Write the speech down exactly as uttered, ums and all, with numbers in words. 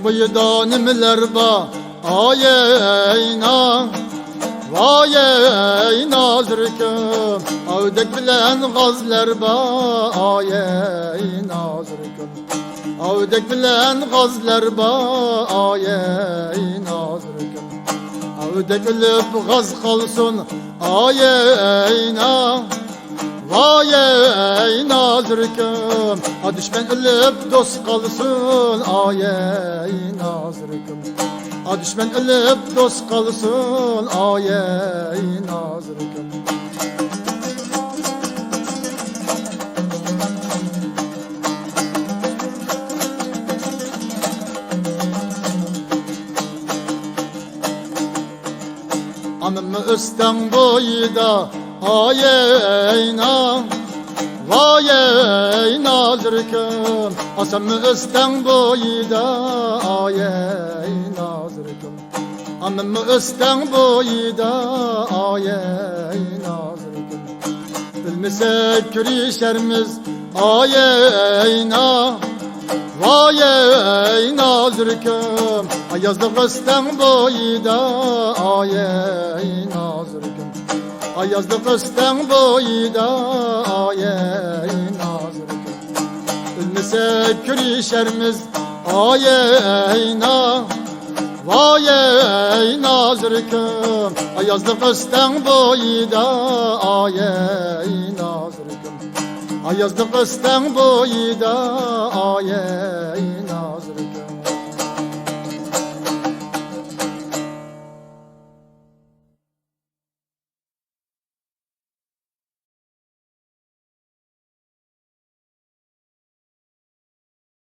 بويىدا نېمىلەر بار، ئايەينا؟ ۋايەي نازىرىكىم، ئاۋدەك بىلەن غازلار بار، ئايەي نازىرىكىم. ئاۋدەك بىلەن غازلار بار، ئايەي نازىرىكىم. ئاۋدەك ئېلىپ غاز قالسۇن، ئايەينا. ۋايەي نازىرىكىم، ئا، دۈشمەن ئېلىپ دوست قالسۇن، ئايەي نازىرىكىم. ئا، دۈشمەن ئېلىپ دوست قالسۇن، ئايەي نازىرىكىم. ئاناممۇ ئۆستەڭ بويىدا، ئايەينا. ۋايەي نازىرىكىم، ئاساممۇ ئۆستەڭ بويىدا، ئايەي نازىرىكىم. ئاناممۇ ئۆستەڭ بويىدا، ئايەي نازىرىكىم. ئۆلمىسەك كۆرۈشەرمىز، ئايەينا. ۋايەي نازىرىكىم، ئايازلىق ئۆستەڭ بويىدا، ئايەي نازىرىكىم. ئايازلىق ئۆستەڭ بويىدا، ئايەي نازىرىكىم. ئۆلمىسەك كۆرۈشەرمىز، ئايەينا. ۋايەي نازىرىكىم، ئايازلىق ئۆستەڭ بويىدا، ئايەي نازىرىكىم. ئايازلىق ئۆستەڭ بويىدا، ئايەينا.